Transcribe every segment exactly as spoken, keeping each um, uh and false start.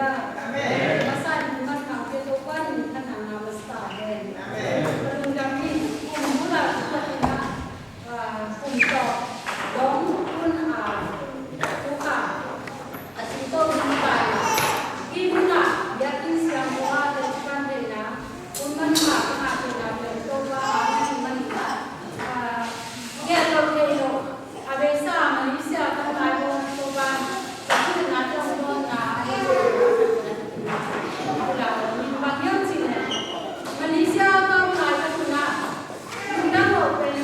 Amen. Masa in masa te to kuan in kan ang masa hen. Amen. Palung dam in kum bula tu ka tina, ah, kum to dong kun, ah, tu ka. A si to dong ka. Ki bula ya kin siang ko a te kan te na. Kun man ma ka ma te na te to ka a man man. Ah, ya to te to. A beisa Malaysia kan lai bawm Topa, a thungetna tawh dawnna a neih, bang hiam cih leh Malaysia kan lai ka tuna, lungdam lo pen,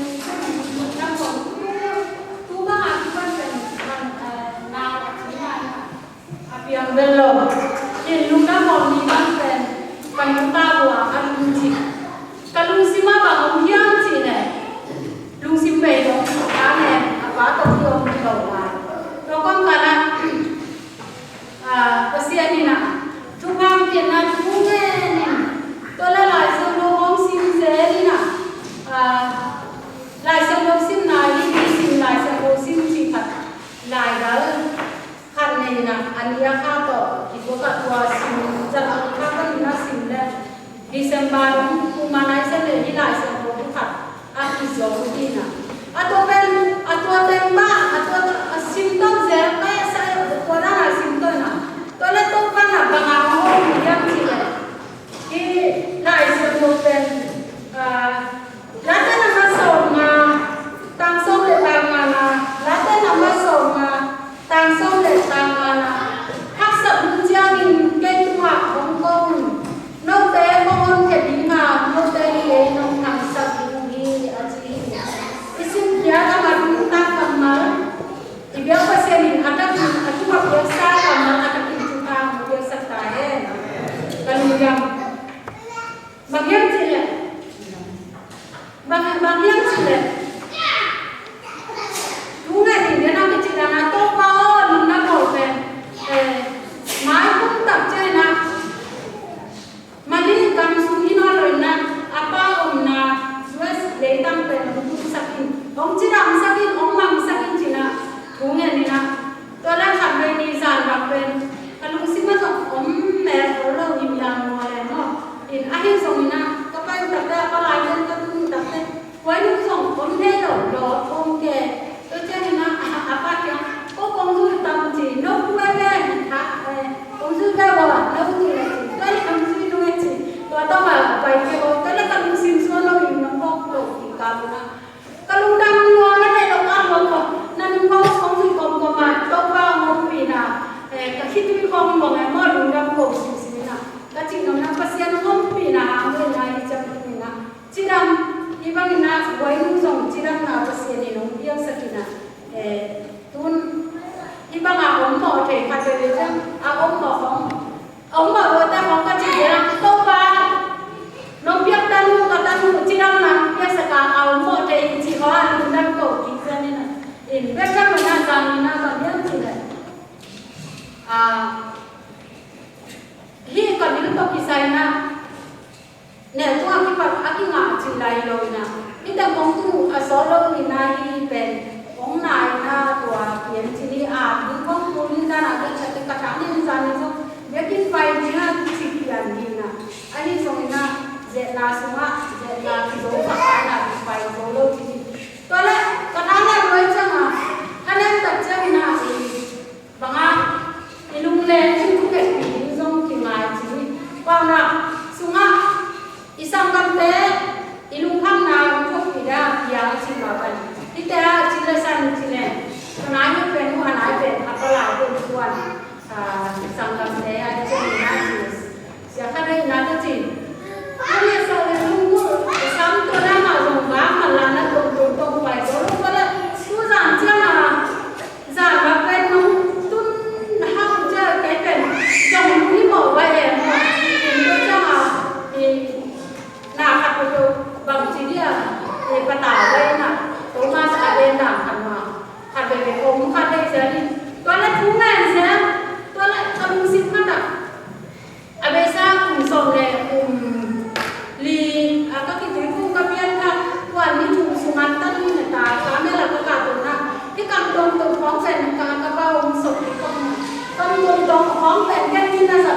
lungdam lo tu, tu bang a kipan pen, man, eh, na a cih na. A piang bel lo. In lungdam mawh mi bang pen ka nupa bua a lungsim. Ka lungsim ah bang om hiam cih leh lungsim bei lo. Ka ne a pa tawh ki om lo lai. Tua kawmkal ah, ah, Pasian in ah thupha hong piakna thu ngen in, tua leh Lai Siangtho hong sim zel in ah, ah, Lai Siangtho simna hi, sim Lai Siangtho sim cih khat lai dal khat nei in ah, a nih a kha tawh kituak ah tua sim, zan a kha pan in ah sim leh December kum a nai zen leh hih Lai Siangtho thu khat a kizom hi in ah. A tua pen, a tua teng mah, a tua a sim tawh zel, pai a sai, a tua dan a sim tawh in ah. Tua leh Topa in ah bang a hong hawm hiam cih leh hih Lai Siangtho pen, ah, Late na ma sawm nga, tang sawm le tang nga na, Late na ma sawm nga, tang sawm le tang nga na, haksat hun ciangin kei tungah hong ko un. Note kong honkhia ding a, note in kei nong thangsak ding uh hi, a ci hi. I simkhiat a mat nuntak kammal, i biak Pasian in a takin a thu a piaksa kammal a takin thupha hong piaksak ta hen. Ka lungdam. Bang hiam cih leh, bang, bang hiam cih leh, thu ngen ding a kici dan a Topa aw, lungdam lo pen, eh, mai kum tak ciang in ah, Mali gam sung hi nawn lo in ah, a pa omna U S leitang pen hong tungsak in, hong cidamsak in, hong mangsak in ci in ah, thu ngen in ah, tua leh khatvei ni zan bang pen ka lungsim ah zong om mel lo, lo in lam maw leh maw. In ahi zongin ah, ka pai uh tak teh, a palai ten ka tun uh tak teh, huai nu zong om thei lo, lawp om kei. Tua ciangin ah, a pa kiang, ko kong zui tam ci, no pu ai ve, ha, eh, kong zui ve ua, no pu leh ci, tua leh kong zui nung e ci, tua tawh a pai kei ua, tua leh ka lungsim suan lo in, no kong lo in ka lungdam. Ka lungdam lua na nei lo ka lua ko. Na nung kong, kong zui kawmkawm a, Topa hong ompihna, eh, ka khitui khong bang eh, maw lungdam ko simsim in ah. Ka cih nopna Pasian hong ompihna, hong ompihna hi ciang in ah. Cidam, hih bangin ah, huai nu zong cidamna Pasian in hong piaksak in ah. Eh, tun, hih bang a om mawh thei khat veve ciang, a om mawh khong. Om mawh lo te khong ka cih ciang, Topa, nong piak tanu, ka tanu cidamna piaksak a, a om mawh thei cih khong a lungdam ko kik zen in a. In bek ka nunna zang in a bang hiam cih leh, ah, hih ka bil tawh kisai in a, neu tung a kipat a kingah cih lai lo in a. Hih teng kong tu a sawt lo in a, hih pen kong nai in a, tua pian cih ni a, bil kong tu ni dan a, bil sa te ka thak ni zan ni zong biakinn pai ding a, ci pian ding a. Ahi zongin ah, zetna sungah, zetna kizo kha, a na kipai zo lo ci hi. Tua leh, ka tha leh ruai ciangah, kha nem tak ciangin ah, i bangah, i lungleng in thuketpih ding zong kingai ci hi. Paunak sungah, i sanggamte, i lungkhamna, i thokpih dan, piang ci mah bang. Hihte ah, ci le san ci le. Ka nai pen, ka nai pen, a palai pen, kuan. Ah, sanggamte a, i ciangin a ci. Sia khat in a ka ci. Ka ngiasak le lunggulh, ka sam tua dang a zong vak man la na tong tong tong pai zo lo ka la. Tu zan ciang a, zan vak pen nong tun hang ciang kei pen zong lung hi mawh vai em mawh. Tu ciang a, i na khat peuhpeuh bangci dia, i patau vai na, Thomas a den dang khat ma. Khat veve kong khat veve sia ni. Tua leh thu ngen sia. Tua leh ka lungsim khat ah. A beisa kum sawm leh kum li, a ka kituiphum ka pian kha. Tua ni thum sung an tan ni na ta. Ka mel a ka ka tun na. Hih kam tuamtuam khawng pen ka, ka pa om sawt ni khawng. Kam tuamtuam khawng pen ken ni na sa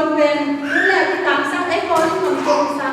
Pen, ule, kitangsak, ei, Korin lam tangsa.